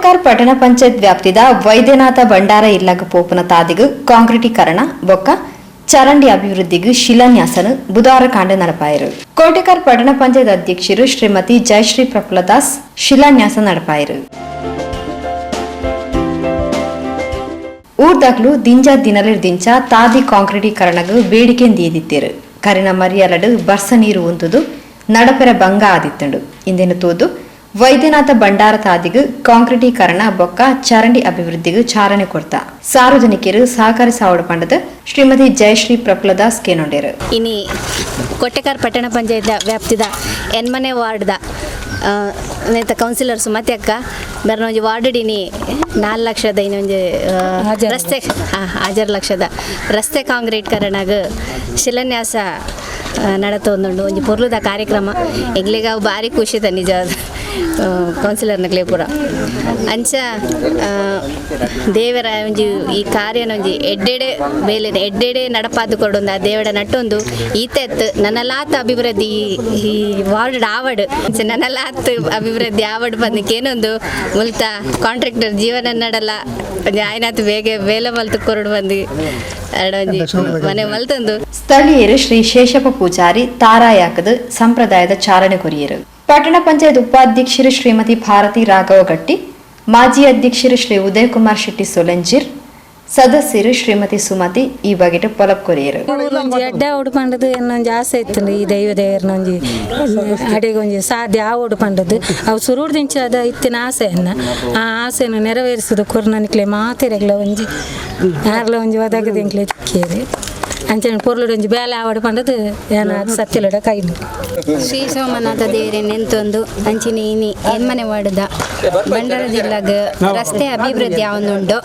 Kotekar ಪಟ್ಟಣ ಪಂಚಾಯತ್ ವ್ಯಾಪ್ತಿದ ವೈದ್ಯನಾಥ ಭಂಡಾರ ಇಲ್ಲಗ ಪೋಪುನ ತಾದಿಗು ಕಾಂಕ್ರೀಟೀಕರಣ ಬೊಕ್ಕ ಚರಂಡಿ ಅಭಿವೃದ್ಧಿಗೆ ಶಿಲಾನ್ಯಾಸನ ಬುಧವಾರ ಕಾಂಡ ನಡಪಾಯರು. ಕೋಟೆಕಾರ್ ಪಟ್ಟಣ ಪಂಚಾಯತ್ ಅಧ್ಯಕ್ಷರು ಶ್ರೀಮತಿ ಜಯಶ್ರೀ ಪ್ರಫುಲ್ಲದಾಸ್ ಶಿಲಾನ್ಯಾಸ ನಡಪಾಯರು. ಊರ್ದಾಗ್ಲು ದಿಂಜ ದಿನಲಿರ್ ದಿಂಚ ತಾದಿ ಕಾಂಕ್ರೀಟೀಕರಣಗ್ ಬೇಡಿಕೆ ದೀದಿತ್ತೇರು. ಕರಿನ ಮರಿಯಲಡು ಬರ್ಸ ನೀರು ಉಂತುದು ನಡಪೆರ ಭಂಗ ಆದಿತ್ತಂಡು. ಇಂದಿನ ತೂದು ವೈದ್ಯನಾಥ ಭಂಡಾರ ತಾದಿಗ್ ಕಾಂಕ್ರೀಟೀಕರಣ ಬೊಕ್ಕ ಚರಂಡಿ ಅಭಿವೃದ್ಧಿಗೆ ಚಾಲನೆ ಕೊಡ್ತ ಸಾರ್ವಜನಿಕರು ಸಹಕರಿಸಾವಡು ಪಂಡದ ಶ್ರೀಮತಿ ಜಯಶ್ರೀ ಪ್ರಫುಲ್ಲದಾಸ್ ಕೇನೊಂಡೇರು. ಇನಿ ಕೊಟ್ಟೆಕಾರ್ ಪಟ್ಟಣ ಪಂಚಾಯತ್ ವ್ಯಾಪ್ತಿದ ಎನ್ಮನೆ ವಾರ್ಡ್ದ ನೇತ ಕೌನ್ಸಿಲರ್ ಸುಮತಿ ಅಕ್ಕ ಬೇರೆ ಒಂಜಿ ವಾರ್ಡ್ ಇನಿ 4 ಲಕ್ಷದ ಇನ್ನೊಂಜಿ ರಸ್ತೆ 6 ಲಕ್ಷದ ರಸ್ತೆ ಕಾಂಕ್ರೀಟ್ಕರಣಗ್ ಶಿಲಾನ್ಯಾಸ ನಡತೊಂದುಂಡು. ಒಂಜಿ ಪೊರ್ಲುದ ಕಾರ್ಯಕ್ರಮ. ಎಂಕ್ಲೆಗ್ ಅವು ಬಾರಿ ಖುಷಿದ ನಿಜ, ಕೌನ್ಸಿಲರ್ನಕ್ಲೆ ಪೂರ. ಅಂಚ ದೇವರ ಒಂಜಿ ಈ ಕಾರ್ಯನ ಒಂಜಿ ಎಡ್ಡೆಡೆ ಬೇಲೆ ಎಡ್ಡೆಡೆ ನಡಪಾದು ಕೊಡೊಂದು, ಆ ದೇವಡ ನಟ್ಟೊಂದು ಈತೆತ್ ನನಲಾತ ಅಭಿವೃದ್ಧಿ ಈ ವಾರ್ಡ್ ಆವಡ್, ಅಂಚ ನನಲಾತ್ ಅಭಿವೃದ್ಧಿ ಆವಡ್ ಬಂದಕ್ಕೇನೊಂದು ಮುಲ್ತ ಕಾಂಟ್ರಾಕ್ಟರ್ ಜೀವನ ನಡಲ ಒಂಜಿ ಆಯ್ನಾತ್ ಬೇಗ ಬೇಲೆ ಮಲ್ತು ಕೊರಡು ಬಂದು ಒಂಜಿ ಮನೆ ಮಲ್ತೊಂದು. ಸ್ಥಳೀಯರು ಶ್ರೀ ಶೇಷಪ್ಪ ಪೂಜಾರಿ ತಾರಾಯಾಕದ ಸಂಪ್ರದಾಯದ ಚಾಲನೆ ಕೊರಿಯರು. ಪಟ್ಟಣ ಪಂಚಾಯತ್ ಉಪಾಧ್ಯಕ್ಷರು ಶ್ರೀಮತಿ ಭಾರತಿ ರಾಘವ ಗಟ್ಟಿ, ಮಾಜಿ ಅಧ್ಯಕ್ಷರು ಶ್ರೀ ಉದಯಕುಮಾರ್ ಶೆಟ್ಟಿ ಸೊಲಂಜಿರ್, ಸದಸ್ಯರು ಶ್ರೀಮತಿ ಸುಮತಿ ಈ ಬಗೆಟ್ ಪೊಲಬು ಕೊರಿಯರು. ಒಂಜಿ ಎಡ್ಡೆ ಆವಡು ಪಂಡದು ಎನ್ನೊಂಜಿ ಆಸೆ ಇತ್ತು. ಈ ದೈವ ದೇವರನ ಒಂಜಿ ಅಡೆಗೆ ಒಂಜಿ ಸಾಧ್ಯ ಆವಡು ಪಂಡದು ಅವು ಸುರುಡ್ದಿಂಚ ಅದ ಇತ್ತಿನ ಆಸೆಯನ್ನ, ಆ ಆಸೆಯನ್ನು ನೆರವೇರಿಸುದು ಕೊರ್ನನಿಕ್ಲೆ ಮಾತೆರೆಗ್ಲ ಒಂಜಿ ಯಾರ್ಲ ಒಂಜಿ ಒದಗದ ಎಂಕ್ಲೆ ತಿಕ್ಕೇರಿ. ಅಂಚನೆ ಪೊರ್ಲುಡು ಒಂಜಿ ಬೇಲೆ ಆವಡು ಪಂಡದು ಏನಾದ್ರು ಸತ್ಯಲಡ ಕೈ. ಶ್ರೀ ಸೋಮನಾಥ ದೇವರೇ ನೆಂತೊಂದು ಅಂಚಿನ ಇನಿ ಎನ್ಮನೆ ವಾರ್ಡ್ದ ಬಂಡಾರ ಜಿಲ್ಲಾಗ ರಸ್ತೆ ಅಭಿವೃದ್ಧಿ ಆವೊಂದುಂಡು.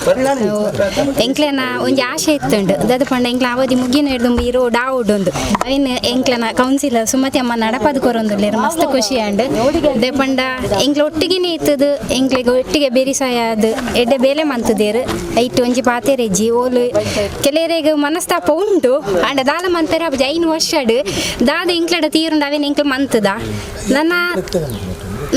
ಎಂಕ್ಲೆನ ಒಂಜಿ ಆಶೆ ಇತ್ತುಂಡು. ದಾದ ಪಂಡ ಎಂಕ್ಲ ಅವಧಿ ಮುಗಿನ ಹಿಡ್ದು ಈ ರೋಡ್ ಆವೊಡುಂದು. ಅವಿನ ಎಂಕ್ಲೆನ ಕೌನ್ಸಿಲರ್ ಸುಮತಿ ಅಮ್ಮ ನಡಪಾದ್ ಕೊರೊಂದುಲ್ಲೆರ್. ಮಸ್ತ್ ಖುಷಿ ಆಂಡ್. ದಾಯೆ ಪಂಡ ಎಂಕ್ಲ ಒಟ್ಟಿಗೆನೇ ಇತ್ತದು, ಎಂಕ್ಲೆಗ್ ಒಟ್ಟಿಗೆ ಬೆರಿಸಾಯ ಆದ್ ಎಡ್ಡೆ ಬೇಲೆ ಮಂತುದೇರು. ಐಟ್ ಒಂಜಿ ಪಾತೆರೆಜ್ಜಿ. ಓಲು ಕೆಲವರೆಗ್ ಮನಸ್ತಾಪ ಉಂಟು. ಆಂಡ ದಾಲ ಮಂತೆರೆ ಅವು 5 ವರ್ಷಡ್ ದಾದ ಎಂಕ್ಲಡ ತೀರುಂಡು ಅವೇನು ಎಂಕ್ಲ ಮಂತದ. ನನ್ನ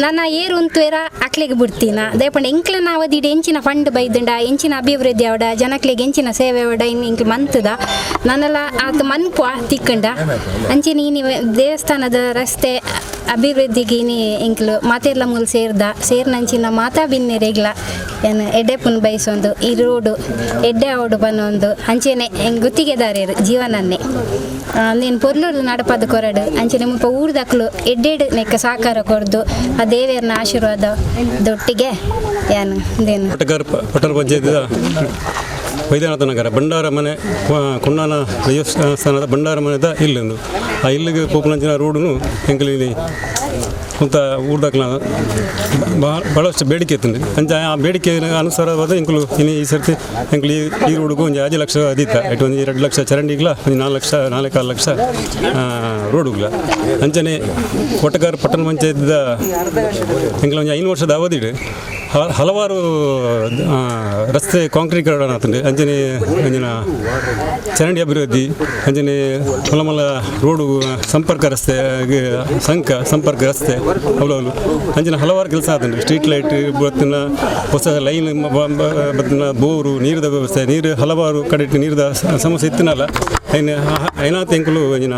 ನನ್ನ ಏರು ಉಂತುವೆರ ಅಕ್ಲೆಗ್ ಬಿಡ್ತೀನ. ದಾಯೆ ಎಂಕ್ಲನ ಅವಧಿಡ್ ಎಂಚಿನ ಫಂಡ್ ಬೈದುಂಡ, ಎಂಚಿನ ಅಭಿವೃದ್ಧಿ ಆವಡ, ಜನಕ್ಲೆಗ್ ಎಂಚಿನ ಸೇವೆ ಆವಡ, ಇನ್ನು ಎಂಕ್ಲು ಮಂತದ. ನನಲ ಆತ ಮನ್ಪು ತಿಕ್ಕಂಡ. ಅಂಚಿನ ಇನಿ ದೇವಸ್ಥಾನದ ರಸ್ತೆ ಅಭಿವೃದ್ಧಿಗೆ ಇನಿ ಎಂಕ್ಲು ಮಾತೆರ್ಲ ಮೂಲು ಸೇರ್ದ ಸೇರ್ನಂಚಿನ ಮಾತಾ ಬಿನ್ನೆರೆಗ್ಲ ಏನು ಎಡ್ಡೆಪುನ್ ಬೈಸೊಂದು, ಈ ರೋಡು ಎಡ್ಡೆ ಆವಡು ಪನ್ನೊಂದು. ಅಂಚೆನೆ ಎಂಕ್ ಗುತ್ತಿಗೆದಾರೇರು ಜೀವನನ್ನೇ ನೀನು ಪೊರ್ಲುಡು ನಡಪದ ಕೊರಡು. ಅಂಚೆನೆ ಮುಲ್ಪ ಊರ್ದಕ್ಲು ಎಡ್ಡೆಡ್ ನೆಕ್ಕ ಸಹಕಾರ ಕೊರ್ದು, ಆ ದೇವೆರ್ನ ಆಶೀರ್ವಾದ ದೊಟ್ಟಿಗೆ ಏನು ಇದೇನು. ಕೋಟೆಕಾರ್ ಪಟ್ಟಣ ಪಂಚಾಯತ್ದ ವೈದ್ಯನಾಥ ನಗರ ಭಂಡಾರ ಮನೆ, ಕುಂಡಾನ ದೇವಸ್ಥಾನದ ಭಂಡಾರ ಮನೆದ ಇಲ್ಲೊಂದು ಆ ಇಲ್ಲಿಗೆ ಪೋಪುನಂಚಿನ ರೋಡುನು ಎಂಕಲಿ ಮುತ್ತ ಊರ್ದಕ್ಲ ಭಾಳಷ್ಟು ಬೇಡಿಕೆ ಇತ್ತು. ಅಂಚ ಆ ಬೇಡಿಕೆ ಅನುಸಾರವಾದ ಎಂಕುಲು ಇನ್ನು ಈ ಸರ್ತಿ ಎಂಕುಲು ಈ ಈ ರೋಡ್ಗೂ ಒಂಜಿ 5 ಲಕ್ಷ ಅದೀತ. ಎಟ್ ಒಂಜಿ 2 ಲಕ್ಷ ಚರಂಡಿಗ್ಲ, ಒಂಜಿ 4 ಲಕ್ಷ, 4.25 ಲಕ್ಷ ರೋಡುಗ್ಲ. ಅಂಚನೆ ಕೋಟೆಕಾರ್ ಪಟ್ಟಣ ಪಂಚಾಯತ್ದ ಎಂಕಲ ಒಂಜಿ 5 ವರ್ಷದ ಅವಧಿಡ್ ಹಲವಾರು ರಸ್ತೆ ಕಾಂಕ್ರೀಟೀಕರಣ ಆತುಂಡು. ಅಂಚನೆ ಅಂಚಿನ ಚರಂಡಿ ಅಭಿವೃದ್ಧಿ, ಅಂಚನೆ ಮಲ್ಲ ಮಲ್ಲ ರೋಡು ಸಂಪರ್ಕ ರಸ್ತೆ, ಸಂಕ ಸಂಪರ್ಕ ರಸ್ತೆ ಅವಲವಲು, ಅಂಚಿನ ಹಲವಾರು ಕೆಲಸ ಆತುಂಡು. ಸ್ಟ್ರೀಟ್ ಲೈಟ್ ಬತ್ತಿನ, ಹೊಸ ಲೈನ್ ಬತ್ತಿನ, ಬೋರು ನೀರಿನ ವ್ಯವಸ್ಥೆ, ನೀರು ಹಲವಾರು ಕಡೆ ನೀರಿನ ಸಮಸ್ಯೆ ಇತ್ತಿನಲ್ಲ, ಐನ ಐನಾತ್ ಎಂಕುಲು ಅಂಚಿನ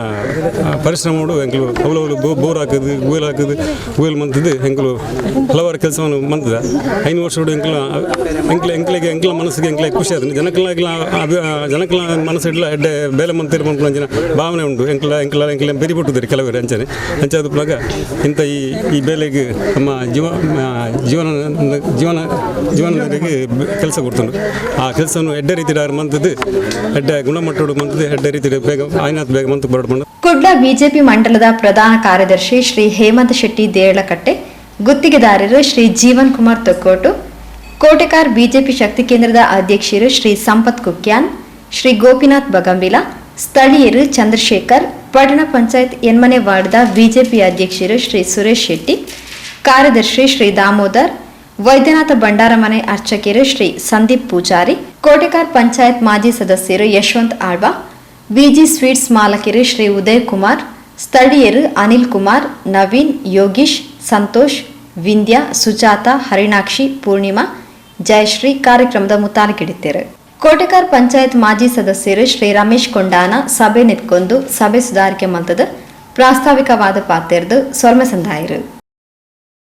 ಪರಿಶ್ರಮ ಎಂಕುಲು ಅವಲವಲು ಬೋರ್ ಹಾಕುದು, ಗುವೆಲ್ ಹಾಕುದು, ಗುವೆಲ್ ಮಂತದ್ದು ಎಂಕುಲು ಹಲವಾರು ಕೆಲಸವನ್ನು ಮಂತದ. 5 ವರ್ಷ ಎಂಕುಲ ಎಂಕ್ಲ ಎಂಕ್ಲೆಗೆ ಎಂಕ್ಲ ಮನಸ್ಸಿಗೆ ಎಂಕ್ಲೆ ಖುಷಿ ಆತುಂಡು. ಜನಕ್ಲ ಜನಕ್ಲ ಮನಸ್ಸಿಡ್ಲ ಎಡ್ಡೆ ಬೇಲೆ ಮಂತಿರ್ ಮನ್ಪುನ ಅಂಚಿನ ಭಾವನೆ ಉಂಡು. ಎಂಕ್ಲ ಎಂಕ್ಲ ಎಂಕ್ಲ ಬೆರಿ ಪುಟ್ಟುದಿರಿ ಕೆಲವರು. ಅಂಚನೆ ಅಂಚಾದ ಪುನಗ ಇಂಥ ಈ ಈ ಬೇಲೆಗೆ ನಮ್ಮ ಜೀವ ಜೀವನ ಜೀವನ ಜೀವನದವರೆಗೆ ಕೆಲಸ ಕೊಡ್ತುಂಡು. ಆ ಕೆಲಸವನ್ನು ಎಡ್ಡೆ ರೀತಿ ಮಂತದ್ದು, ಎಡ್ಡೆ ಗುಣಮಟ್ಟಡು ಮಂತದ್ದು, ಎಡ್ಡೆ ರೀತಿ ಬೇಗ ಆಯ್ನಾತ್ ಬೇಗ ಮಂತು ಬರಡ್ಕೊಂಡು. ಕುಡ್ಲ ಬಿಜೆಪಿ ಮಂಡಲದ ಪ್ರಧಾನ ಕಾರ್ಯದರ್ಶಿ ಶ್ರೀ ಹೇಮಂತ್ ಶೆಟ್ಟಿ ದೇಳಕಟ್ಟೆ, ಗುತ್ತಿಗೆದಾರರು ಶ್ರೀ ಜೀವನ್ ಕುಮಾರ್ ತೊಕ್ಕೋಟು, ಕೋಟೆಕಾರ್ ಬಿಜೆಪಿ ಶಕ್ತಿ ಕೇಂದ್ರದ ಅಧ್ಯಕ್ಷರು ಶ್ರೀ ಸಂಪತ್ ಕುಕ್ಯಾನ್, ಶ್ರೀ ಗೋಪಿನಾಥ್ ಬಗಂಬಿಲ, ಸ್ಥಳೀಯರು ಚಂದ್ರಶೇಖರ್, ಪಟ್ಟಣ ಪಂಚಾಯತ್ ಎನ್ಮನೆ ವಾರ್ಡ್ದ ಬಿಜೆಪಿ ಅಧ್ಯಕ್ಷರು ಶ್ರೀ ಸುರೇಶ್ ಶೆಟ್ಟಿ, ಕಾರ್ಯದರ್ಶಿ ಶ್ರೀ ದಾಮೋದರ್, ವೈದ್ಯನಾಥ ಭಂಡಾರಮನೆ ಅರ್ಚಕರು ಶ್ರೀ ಸಂದೀಪ್ ಪೂಜಾರಿ, ಕೋಟೆಕಾರ್ ಪಂಚಾಯತ್ ಮಾಜಿ ಸದಸ್ಯರು ಯಶವಂತ್ ಆಳ್ವಾ, ವಿಜಿ ಸ್ವೀಟ್ಸ್ ಮಾಲಕರು ಶ್ರೀ ಉದಯ್ ಕುಮಾರ್, ಸ್ಥಳೀಯರು ಅನಿಲ್ ಕುಮಾರ್, ನವೀನ್, ಯೋಗೀಶ್, ಸಂತೋಷ್. ವಿಂದ್ಯಾ, ಸುಜಾತ, ಹರಿಣಾಕ್ಷಿ, ಪೂರ್ಣಿಮಾ, ಜಯಶ್ರೀ ಕಾರ್ಯಕ್ರಮದ ಮುತಾಲಿಕಿಡಿತ್ತೇರು. ಕೋಟೆಕಾರ್ ಪಂಚಾಯತ್ ಮಾಜಿ ಸದಸ್ಯರು ಶ್ರೀ ರಮೇಶ್ ಕೊಂಡಾನ ಸಭೆ ನಿತ್ಕೊಂಡು ಸಭೆ ಸುಧಾರಿಕೆ ಮಲ್ತದ ಪ್ರಾಸ್ತಾವಿಕವಾದ ಪಾತೆರ್ದು ಸೊಲ್ಮೆ ಸಂದಾಯರು.